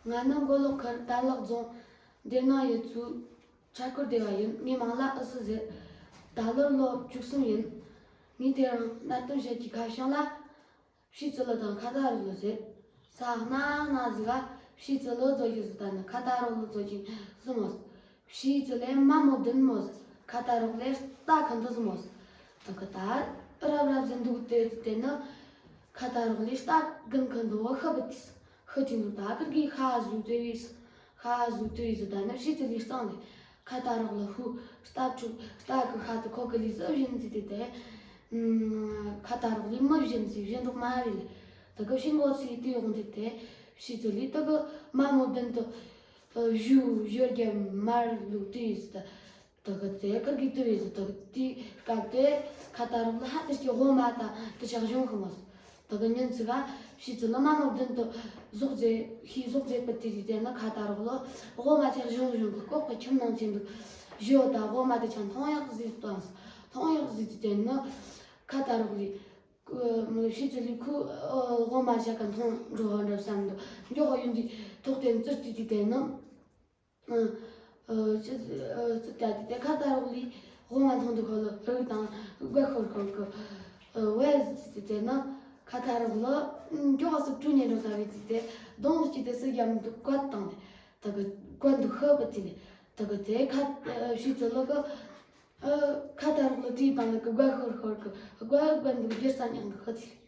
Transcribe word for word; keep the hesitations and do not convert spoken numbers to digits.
ང་ནི་མགོ་ལོག་ཁུལ་དར་ལག་རྫོང་སྡེ་ནང་ཡུལ་ཚོའི་ཆ་སྐོར་སྡེ་བ་ཡིན། ངའི་མིང་ལ་ཨུ་སུ་ཟེར། ད་ལོར་ལོ་བཅུ་གསུམ་ཡིན། ངས་དེ་རིང་གནད་དོན་བཤད་རྒྱུའི་ཁ་བྱང་ལ་བྱི་ཙི་ལོ་དང་ཁ་ཏ་རོག་ལོ་ཟེར། ས་གནས་ན་ཟིག་ག་བྱི་ཙི་ལོ་རྫོགས་ཀྱི་ཟིག་ད་ནི་ཁ་ཏ་རོག་ལོ་རྫོགས་ཀྱི་ཟིག་མོ། བྱི་ཙི་ལོའི་མ་མོ་བདུན་མོ། ཁ་ཏ་རོག་ལོའི་རྟ་ཁ་འདུག་ཟིག་མོ། ད་གི་ད་རབ་རབ་ཟིན་འདུག་དེ་དེ་ནི་ཁ་ཏ་རོག་ལོའི་རྟ་གིན་ཁ་འདུག་བ། ཤི་བུ་དུས་ཤི་ཅི་འདུག་ད་ཀིར་གི་ཤ་ཟུག་དེ་བས། ཤ་ཟུག་དེ་བས་ཟིག་ད་ནི་བྱི་ཙི་ལོའི་གཙང་ལས། ཁ་ཏ་རོག་ལོ་ཧུ་རྟ་ཕྱུག་རྟ་གི་ཤ་དེ་ཁོ་གི་ལུས་སུ་བྱིན་ཟིག་དེ་དེ། ཁ་ཏ་རོག་ལོའི་མི་བྱིན་ཟིག་བྱིན་འདུག་མ་རེད། ད་གི་ཤིང་གོ་ཚིག་དེ་ཡོང་དེ་དེ་བྱི་ཙི་ལོའི་ད་གི་མ་མོ་བདུན་དུ་བཞུ་བཞུ་རྒྱ་མར་ལུག་དེ་བས་ཟིག་ད། ད་གི་དེ་ཀིར་གི་དེ་བས་ཟིག་ད་གི་དེའི་སྐབས་དེ་ཁ་ཏ་རོག་ལོ་ཧ་ཙི་ཀྱི་དབུ་མ་ད་དུ་ཆག་གཞུང་ཤི་མོ། ད་གི་ཉིན་ཅིག་ག་བྱི་ཙི་ལོ་མ་མོ་བདུན་དུ་ཟོག་རྫས་ཤི་ཟོག་རྫས་པ་དེ་དེ་དེ་ནི་ཁ་ཏ་རོག་ལོ་དབུ་མ་ཆག་གཞུང་གཞུང་གི་ལྐོག་གི་ཁྱིམ་ནང་ཆེན་འདུག་བཞི་བོ་ད་དབུ་མ་དེ་ཆ་མཐོང་ཡག་ཟིག་བཏང་། མཐོང་ཡག་ཟིག་དེ་དེ་ནི་ཁ་ཏ་རོག་ལོའི་བྱི་ཙི་ལོའི་ཁུ་དབུ་མ་ཆག་ག་མཐོང་འགྲོ་བ་འདྲ་བསམ་འདུག་མགྱོགས་ཡོང་དུས་ཐོག་དེ་ཙིར་དེ་དེ་དེ་ནི། ཨ། ཨ། ཅི། ཨ། ཅི་ད་དེ་དེ་ཁ་ཏ་རོག་ལོའི་དབུ་མ་མཐོང་དུས་ཁོ་ལོ་རུག་དང་རྒོད་ཤོར་ཤོར་གི། ཨ། ཝེ་ཟེར་དེ་དེ་ནི་ཁ་ཏ་རོག་ལོ་མགྱོགས་སུ་བྲོས་ནས་འགྲོ་ད་བས་དེ་དེ་གདོང་གཅིག་དེ་སུ་ཡམ་འདུག་བཀོད་བཏང་ནས་ད་གི་བཀོད་འདུག་ཤི་བུ་དེ་ནས་ད་གི་དེ་ཁ་བྱི་ཙི་ལོ་གི། ཨ། ཁ་ཏ་རོག་ལོ་དེའི་དང་ལ་གི་རྒོད་ཤོར་ཤོར་གི་རྒོད་རྒོད་འདུག་རྒྱུ་རྩ་ཉག་གི་ཤི་དེ།